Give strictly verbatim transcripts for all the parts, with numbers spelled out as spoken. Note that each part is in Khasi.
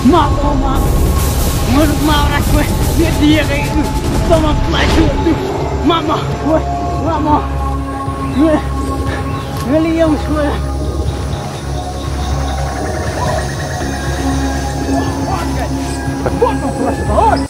Ma, ma, ma. Ngon ma ora kwe. Ye dia kai. Toma play tu. Ma, ma. Kwe. Ma, ma. Ye. Ngeli yang suara. Buat apa suara?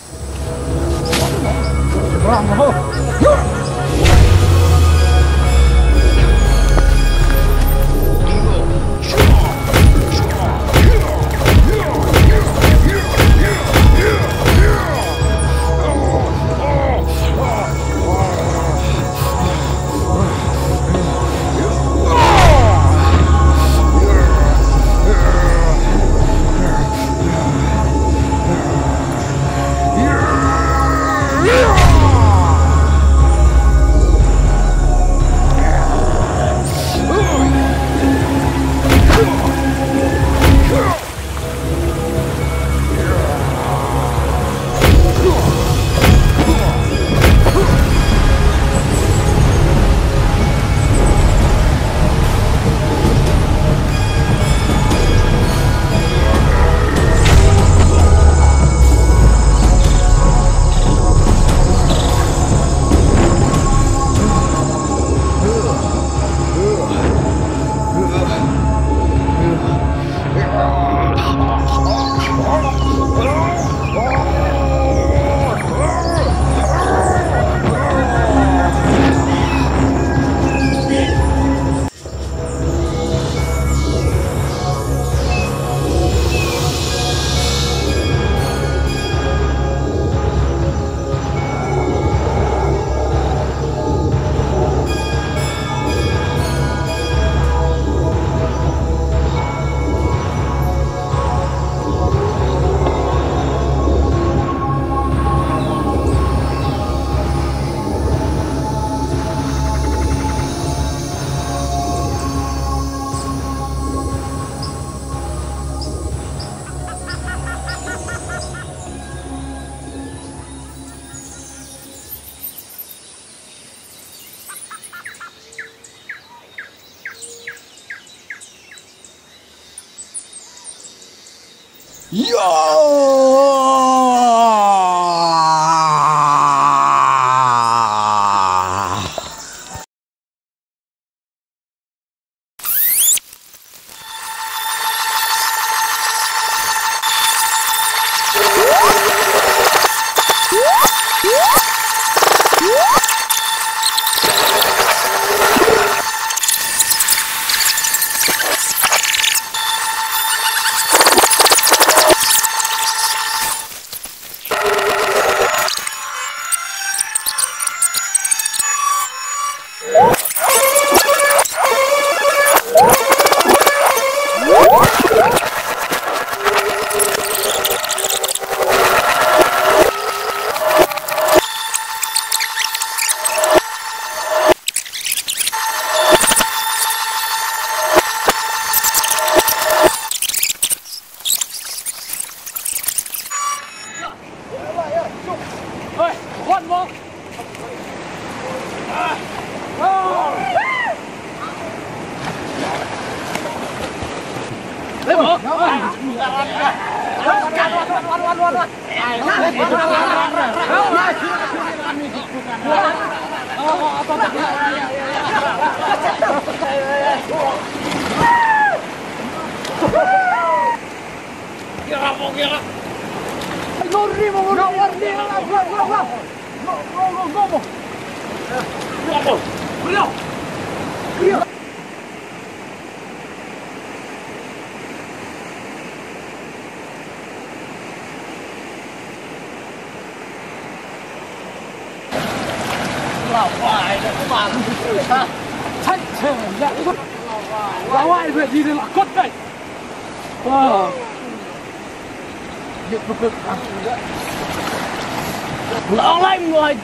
La ong lai mo ai.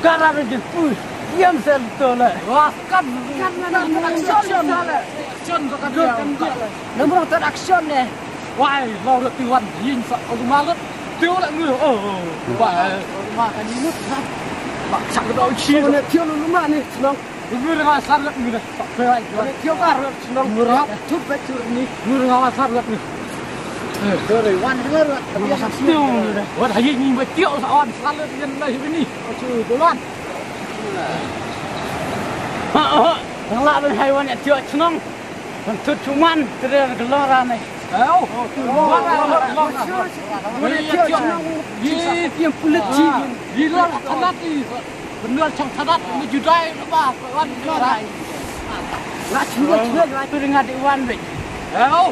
Kara re de pu. Yam sel to le. Wa kan kan na na action le. Action to kan. Namrong ter action ne. Wai, lau re tiwan yin sa lu ma le. Tiu le ngu. Oh. Wai. Ma kan ni mut. Ba chak do chi. Ne tiu lu ma ni. Nong. Ngur nga sar ngat ngi dah. Sok pe ai. Ane tio kar ngat nong. Ngur nga. Tut pe tur ni. Ngur nga sar ngat ngi. Dore wan ngur ngat. Wan hayi ni ba tio sa wan sar ngat ngi na hi ni. Chu dolan. Ha ha. Nang la ben hai wan ya tio chnong. Ban tut chuman tre gelora ne. Au. Wan wan wan. Wan ya tio chnong. Yi tio pulit ji. Yi la thadat ni. Bener chang thadat ni judai na ba wan judai. Nga chua chua nga tu ringa di wan be. Au.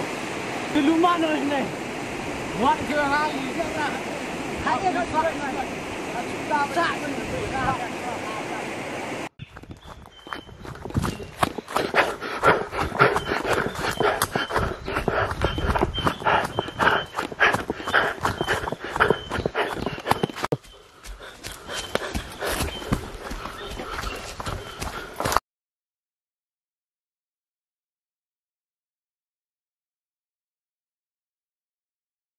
Tu luma no ne. Wan ke rai. Hai ke rai.